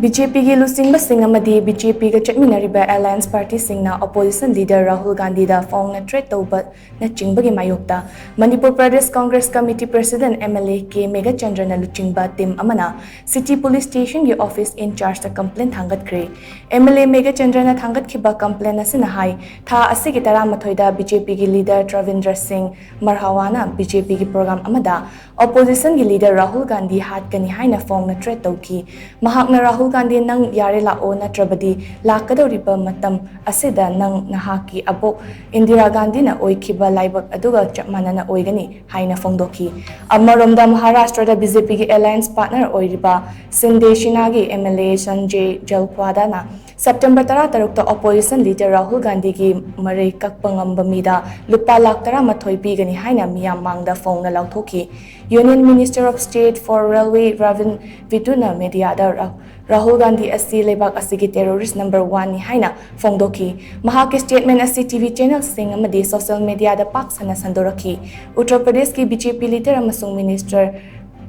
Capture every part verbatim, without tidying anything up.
B J ꯄꯤꯒꯤ ꯂꯨꯆꯤꯡꯕꯁꯤꯡ ꯑꯃꯗꯤ B J ꯄꯤꯒ ꯆꯠꯃꯤꯟꯅꯔꯤꯕ alliance partyꯁꯤꯡꯅ opposition leader Rahul ꯒꯥꯟꯙꯤꯗ ꯐꯣꯡꯅ threat ꯇꯧꯕꯅꯆꯤꯡꯕꯒꯤ ꯃꯥꯌꯣꯛꯇ Manipur Pradesh Congress committee president M L A K ꯃꯦꯘꯆꯟꯗ꯭ꯔꯅ ꯂꯨꯆꯤꯡꯕ team ꯑꯃꯅ city police stationꯒꯤ office in chargeꯇ complaint ꯊꯥꯡꯒꯠꯈ꯭ꯔꯦ꯫ M L A ꯃꯦꯘꯆꯟꯗ꯭ꯔꯅ ꯊꯥꯡꯒꯠꯈꯤꯕ complaint ꯑꯁꯤꯅ ꯍꯥꯏ, ꯊꯥ ꯑꯁꯤꯒꯤ ꯇꯔꯥꯃꯥꯊꯣꯏꯗ ꯕꯤ ꯖꯦ ꯄꯤꯒꯤ leader ꯇ꯭ꯔꯕꯤꯟꯗ꯭ꯔ ꯁꯤꯡ ꯃꯔꯍꯥꯋꯥꯅ ꯕꯤ ꯖꯦ ꯄꯤꯒꯤ program ꯑꯃꯗ oppositionꯒꯤ leader ꯔꯥꯍꯨꯜ ꯒꯥꯟꯙꯤ ꯍꯥꯠꯀꯅꯤ ꯍꯥꯏꯅ ꯐꯣꯡꯅ threat ꯇꯧꯈꯤ꯫ ꯃꯍꯥꯛꯅ ꯔꯥꯍꯨꯜ ꯒꯥꯟꯙꯤ, "ꯅꯪ ꯌꯥꯔꯦ ꯂꯥꯛꯑꯣ, ꯅꯠꯇ꯭ꯔꯕꯗꯤ ꯂꯥꯛꯀꯗꯧꯔꯤꯕ ꯃꯇꯝ ꯑꯁꯤꯗ ꯅꯪ ꯅꯍꯥꯛꯀꯤ ꯑꯕꯣꯛ ꯏꯟꯗꯤꯔꯥ ꯒꯥꯟꯙꯤꯅ ꯑꯣꯏꯈꯤꯕ ꯂꯥꯏꯕꯛ ꯑꯗꯨꯒ ꯆꯞ ꯃꯥꯟꯅꯅ ꯑꯣꯏꯒꯅꯤ" ꯍꯥꯏꯅ ꯐꯣꯡꯗꯣꯛꯈꯤ꯫ ꯑꯃꯔꯣꯝꯗ ꯃꯍꯥꯔꯥꯁꯇ꯭ꯔꯗ ꯕꯤ ꯖꯦ ꯄꯤꯒꯤ alliance partner ꯑꯣꯏꯔꯤꯕ Shinde ꯁꯤꯅꯥꯒꯤ M L A Sanjay ꯖꯜꯈ꯭ꯋꯥꯗꯥꯅ September ꯇꯔꯥꯇꯔꯨꯛꯇ opposition leader Rahul ꯒꯥꯟꯙꯤꯒꯤ ꯃꯔꯩ ꯀꯛꯄ ꯉꯝꯕ ꯃꯤꯗ ꯂꯨꯄꯥ ꯂꯥꯈ ꯇꯔꯥꯃꯥꯊꯣꯏ ꯄꯤꯒꯅꯤ ꯍꯥꯏꯅ ꯃꯤꯌꯥꯝ ꯃꯥꯡꯗ ꯐꯣꯡꯅ ꯂꯥꯎꯊꯣꯛꯈꯤ꯫ Union Minister of State for Railway Rabin ꯕꯤꯗꯨꯅ mediaꯗ ꯔꯥ-, ꯔꯥꯍꯨꯜ ꯒꯥꯟꯙꯤ ꯑꯁꯤ ꯂꯩꯕꯥꯛ ꯑꯁꯤꯒꯤ terrorist number oneꯅꯤ ꯍꯥꯏꯅ ꯐꯣꯡꯗꯣꯛꯈꯤ꯫ ꯃꯍꯥꯛꯀꯤ statement ꯑꯁꯤ T V channelꯁꯤꯡ ꯑꯃꯗꯤ social mediaꯗ ꯄꯥꯛ ꯁꯟꯅ ꯁꯟꯗꯣꯔꯛꯈꯤ꯫ ꯎꯠꯇꯔ ꯄ꯭ꯔꯗꯦꯁꯀꯤ B J P leader ꯑꯃꯁꯨꯡ minister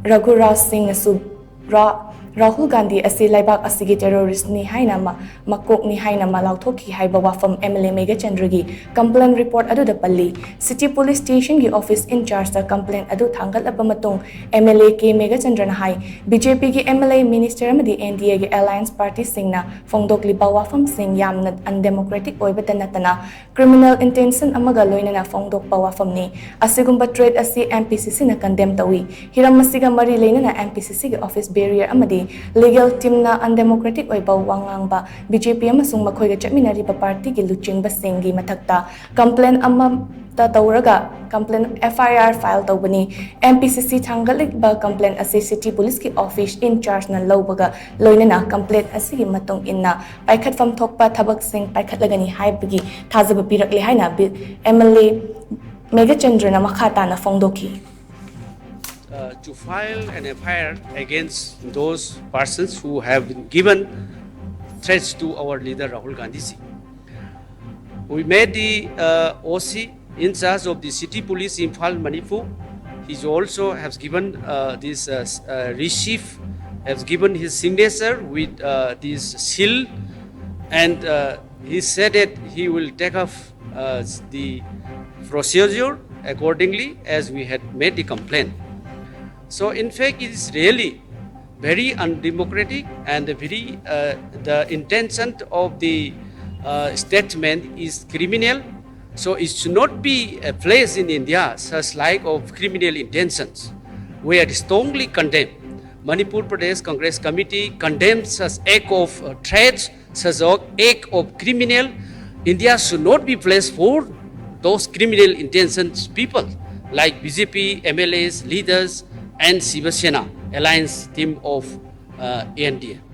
ꯔꯘꯨꯔꯥꯖ ꯁꯤꯡꯅꯁꯨ ꯔꯥ-, ꯔꯥꯍꯨꯜ ꯒꯥꯟꯙꯤ ꯑꯁꯤ ꯂꯩꯕꯥꯛ ꯑꯁꯤꯒꯤ terroristꯅꯤ ꯍꯥꯏꯅ ꯃ-, ꯃꯀꯣꯛꯅꯤ ꯍꯥꯏꯅ ꯃꯥ ꯂꯥꯎꯊꯣꯛꯈꯤ ꯍꯥꯏꯕ ꯋꯥꯐꯝ M L A ꯃꯦꯘꯆꯟꯗ꯭ꯔꯒꯤ complaint report ꯑꯗꯨꯗ ꯄꯜꯂꯤ꯫ City Police Stationꯒꯤ office in chargeꯇ complaint ꯑꯗꯨ ꯊꯥꯡꯒꯠꯂꯕ ꯃꯇꯨꯡ, M L A K ꯃꯦꯘꯆꯟꯗ꯭ꯔꯅ high, B J Pꯒꯤ M L A, minister ꯑꯃꯗꯤ N D Aꯒꯤ alliance partyꯁꯤꯡꯅ ꯐꯣꯡꯗꯣꯛꯂꯤꯕ ꯋꯥꯐꯝꯁꯤꯡ ꯌꯥꯝꯅ undemocratic ꯑꯣꯏꯕꯇ ꯅꯠꯇꯅ, criminal intention ꯑꯃꯒ ꯂꯣꯏꯅꯅ ꯐꯣꯡꯗꯣꯛꯄ ꯋꯥꯐꯝꯅꯤ꯫ ꯑꯁꯤꯒꯨꯝꯕ threat ꯑꯁꯤ M P C Cꯅ condemn ꯇꯧꯏ꯫ ꯍꯤꯔꯝ ꯑꯁꯤꯒ ꯃꯔꯤ ꯂꯩꯅꯅ M P C Cꯒꯤ office barrier ꯑꯃꯗꯤ legal teamꯅ undemocratic ꯑꯣꯏꯕ ꯋꯥ ꯉꯥꯡꯕ B J P ꯑꯃꯁꯨꯡ ꯃꯈꯣꯏꯒ ꯆꯠꯃꯤꯟꯅꯔꯤꯕ partyꯒꯤ ꯂꯨꯆꯤꯡꯕꯁꯤꯡꯒꯤ ꯃꯊꯛꯇ complaint ꯑꯃꯠꯇ ꯇꯧꯔꯒ complaint F I R file ꯇꯧꯕꯅꯤ꯫ M P C C ꯊꯥꯡꯒꯠꯂꯤꯕ complaint ꯑꯁꯤ city policeꯀꯤ office in chargeꯅ ꯂꯧꯕꯒ ꯂꯣꯏꯅꯅ complaint ꯑꯁꯤꯒꯤ ꯃꯇꯨꯡ ꯏꯟꯅ ꯄꯥꯏꯈꯠꯐꯝ ꯊꯣꯛꯄ ꯊꯕꯛꯁꯤꯡ ꯄꯥꯏꯈꯠꯂꯒꯅꯤ ꯍꯥꯏꯕꯒꯤ ꯊꯥꯖꯕ ꯄꯤꯔꯛꯂꯦ ꯍꯥꯏꯅ ꯕꯤ-, M L A ꯃꯦꯘꯆꯟꯗ꯭ꯔꯅ ꯃꯈꯥ ꯇꯥꯅ ꯐꯣꯡꯗꯣꯛꯈꯤ꯫ Uh, to file an F I R against those persons who have been given threats to our leader Rahul Gandhi ji. We made the uh, O C in charge of the city police in Imphal, Manipur. He also has given uh, this uh, s- uh, receive has given his signature with uh, this seal, and uh, he said that he will take up uh, the procedure accordingly as we had made the complaint. So in fact, it is really very undemocratic, and very uh, the intention of the uh, statement is criminal. So it should not be a place in India such like of criminal intentions. We are strongly condemn. Manipur Pradesh Congress Committee condemns such act of uh, threats, such act of criminal. India should not be place for those criminal intentions people like B J P M L As, leaders, and Shiva Sena alliance team of uh, A N D A.